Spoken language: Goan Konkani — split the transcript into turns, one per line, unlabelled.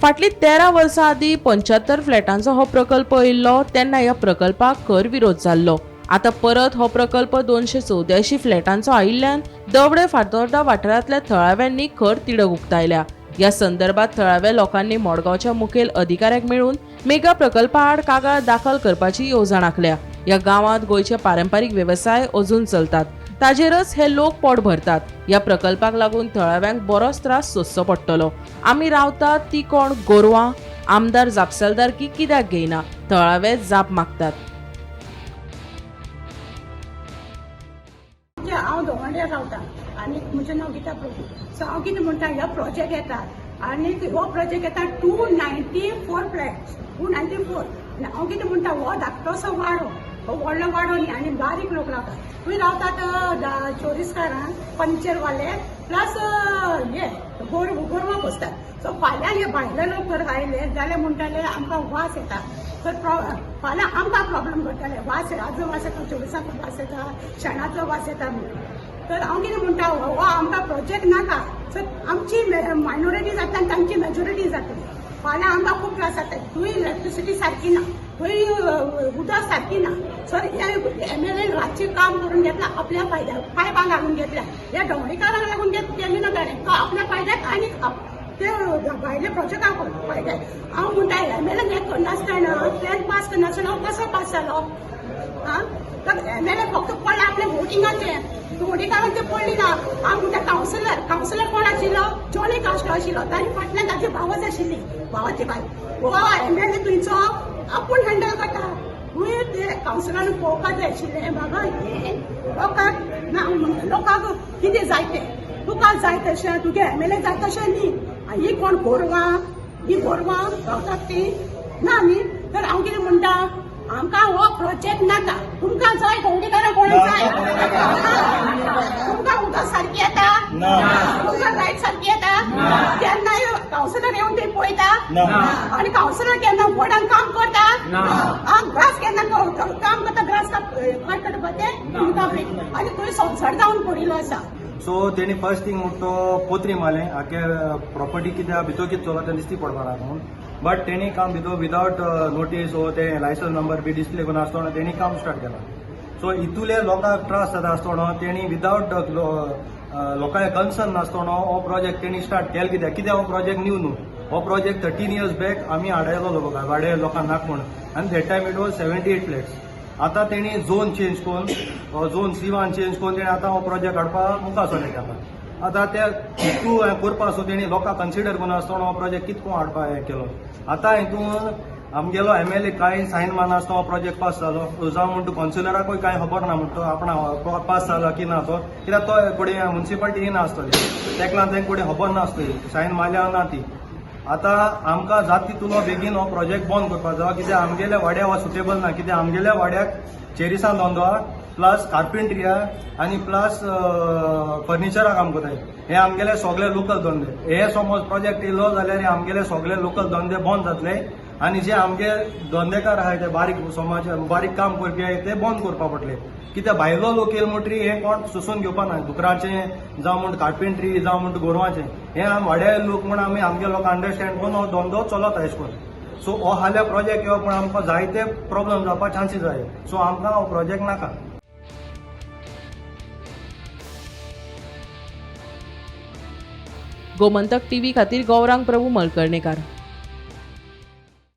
फाटलीं 13 वर्सां आदीं 75 फ्लॅटांचो हो प्रकल्प येयल्लो तेन्ना ह्या प्रकल्पाक खर विरोध जाल्लो. आतां परत हो प्रकल्प 284 फ्लॅटांचो आयिल्ल्यान दवडे फातोर्डा वाठारांतल्या थळाव्यांनी खर तिडक उक्तायल्या. ह्या संदर्भात थळाव्या लोकांनी मडगांवच्या मुखेल अधिकाऱ्याक मेळून मेगा प्रकल्पा आड कागाळ दाखल करपाची येवजण आंखल्या. ह्या गांवांत गोंयचे पारंपारीक वेवसाय अजून चलतात, ताजेरच हे लोक पोट भरतात. ह्या प्रकल्पाक लागून थळाव्यांक बरोच त्रास सोंसचो पडटलो. आमी रावतात ती कोण गोरवां? आमदार जापसालदारकी कित्याक घेयना? थळावे जाप मागतात.
हांव दवंड्यार रावता आनी म्हजें नांव गीता प्रभू. सो हांव कितें म्हणटा, ह्या प्रोजेक्ट येता आनी हो प्रोजेक्ट येता 294 फ्लॅट्स, 294. आनी हांव कितें म्हणटा, हो धाकटोसो वाडो, हो व्हडलो वाडो न्ही आनी बारीक लोक रावतात. खंय रावतात? चोरीसकारां, फर्निचरवाले, प्लस हे गोरवां पोसतात. सो फाल्यां हे भायले लोक जर आयले जाल्यार म्हणटाले आमकां वास येता, तर फाल्यां आमकां प्रॉब्लम करतले. वास, हाजो वास येता, चोरिसाचो वास येता, शेणाचो वास येता म्हणून. तर हांव कितें म्हणटा, हो आमकां प्रोजेक्ट नाका. सो आमची मायनॉरिटी जातली आनी तांची मेजॉरिटी जातली. फाल्यां आमकां खूब त्रास जाता. थंय इलेक्ट्रिसिटी सारकी ना, थंय उदक सारकी ना. सो एमएलए रातचें काम करून घेतला आपल्या फायद्याक, पायपां घालून घेतल्या. ह्या दवणेकारांक लागून केली ना ताणें, तो आपल्या फायद्याक आनी ते भायले प्रोजेक्टाक फायद्याक. हांव म्हणटा, एमएलए हें करनासतना, प्लॅन पास करनासतना कसो पास जालो? आं, तर एमएलए फक्त पडले आपल्या वोटिंगाचें, वोटिंगाक ते पडली ना. हांव म्हणटा, कावन्सिलर, कावन्सिलर कोण आशिल्लो? जॉनी कास्ट्रो आशिल्लो. ताणी फाटल्यान ताची भावच आशिल्ली, भावाची बायल. हो एमएलए तुमचो आपूण हँडल करता. तुवें ते कावन्सिलरान पळोवपाक जाय आशिल्लें बाबा, हें लोकांक ना, लोकांक कितें जाय तें तुका जाय तशें, तुगे एमएलए जाय तशें न्ही. ही कोण गोरवां? ही गोरवां रावतात ती ना न्ही. तर हांव कितें म्हणटा, आमकां हो प्रोजेक्ट नाका. तुमकां जाय गवडीकारां कोणाक जाय? तुमकां उदक सारकी येता? तुमकां लायट सारकी येता? केन्नाय कावन्सिलर येवन ते पळयता? आनी कावन्सिलर केन्ना वॉर्डान काम करता? ग्रास केन्ना काम करता? ग्रास कट करपाचें तुमकां. आनी थंय संवसार जावन पडिल्लो आसा.
सो तेणी फर्स्ट थिंग म्हण तो पोत्री मारलें आखे प्रॉपर्टी कित्याक भितर कितें चलता तें दिसती पडपा ना म्हणून. बट तेणी काम भितर विदावट नोटीस वो ते लायसन्स नंबर बी डिस्प्ले करून आसतना तेणी काम स्टार्ट केलां. सो इतुले लोकांक त्रास जाता आसतना तेणी विदावट लोकांक कन्सर्न नासतना हो प्रोजेक्ट तेणी स्टार्ट केलो. कित्याक? कित्याक हो प्रोजेक्ट न्यू न्हू, हो प्रोजेक्ट 13 इयर्स बॅक आमी हाडयलो लोकांक, वाडे लोकांक नाक म्हूण, आनी that time it was 78 flats. आतां तेणी झोन चेंज करून, झोन C1 change करून तेणी आतां हो प्रोजेक्ट हाडपाक मुखार सरले. आतां ते हितू हें करपा आसूं, तेणी लोकांक कन्सिडर करून आसतना हो प्रोजेक्ट कितको हाडपा हें केलो. आतां हितून आमगेलो एमएलए कांय सायन मारनासतना हो प्रोजेक्ट पास जालो. जावं म्हणटा कावन्सिलराकूय कांय खबर ना म्हणटा आपणा पास जाला की ना तो, कित्याक तो फुडें मुन्सिपालिटी येना आसतली, तेका लागून तांकां फुडें खबर नासतली सायन मारल्या ना ती. आतां आमकां जात तितूलो बेगीन हो प्रोजेक्ट बंद करपाक जाय, कित्याक आमगेल्या वाड्यार हो सुटेबल ना. कित्याक आमगेल्या वाड्याक चेरिसान धंदो आहा, प्लस कार्पेंट्री आहा आनी प्लस फर्निचरा काम करताय. हे आमगेले सगळे लोकल धंदे. हे समज प्रोजेक्ट येयलो जाल्यार हे आमगेले सगळे लोकल धंदे बंद जातले आनी जे आमगे धंदेकार आहाय, ते बारीक समाज, बारीक काम करपी आहाय, ते बंद करपा पडले. कित्याक भायलो लोक येयले म्हणटरी हे कोण सोंसून घेवपा ना. दुकराचें जावं म्हण कार्पेंट्री, जावं म्हणटा गोरवांचें, हे आम वाड्या लोक म्हण आमी आमगे लोक अंडरस्टँड करून हो धंदो चलत अशें करून. सो हो हाल्या प्रोजेक्ट येवप म्हण आमकां जायते प्रॉब्लम जावपा चान्सीस आहाय. सो आमकां हो प्रोजेक्ट नाका.
गोमंतक टीव्ही खातीर गौरांग प्रभू मलकर्णेकार.